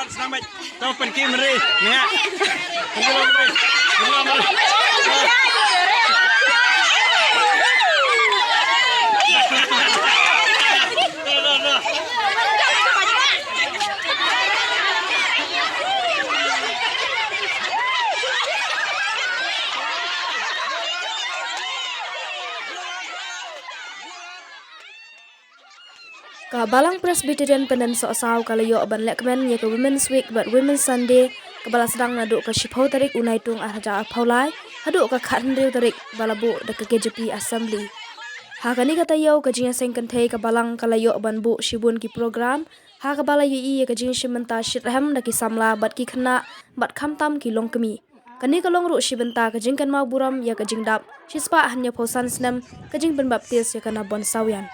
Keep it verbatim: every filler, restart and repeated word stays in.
Selamat. Tau pynkim ri. Nia. Pynkim ri. Pynkim ri. Ka Balang Presbyterian Pyndensohsaw ka la ïoh ban lehkmen ïa ka Women's Week bad Women's Sunday, kaba la sdang naduh ka shiphew tarik u Naitung arhajar arphew lai haduh ka khathynriew tarik, ba la buh da ka K J P Assembly. Ha kane ka taïew, ka jingïaseng kynthei ka Balang ka la ïoh ban buh shibun ki program, ha kaba la ïohi ïa ka jingshim bynta shitrhem da ki samla bad ki khynnah bad khamtam ki longkmie. Kane ka long ruh shi bynta ka jingkynmaw burom ïa ka jingdap shispah hynñiewphew san snem ka jingpynbaptis ïa ka Nabon Sawian.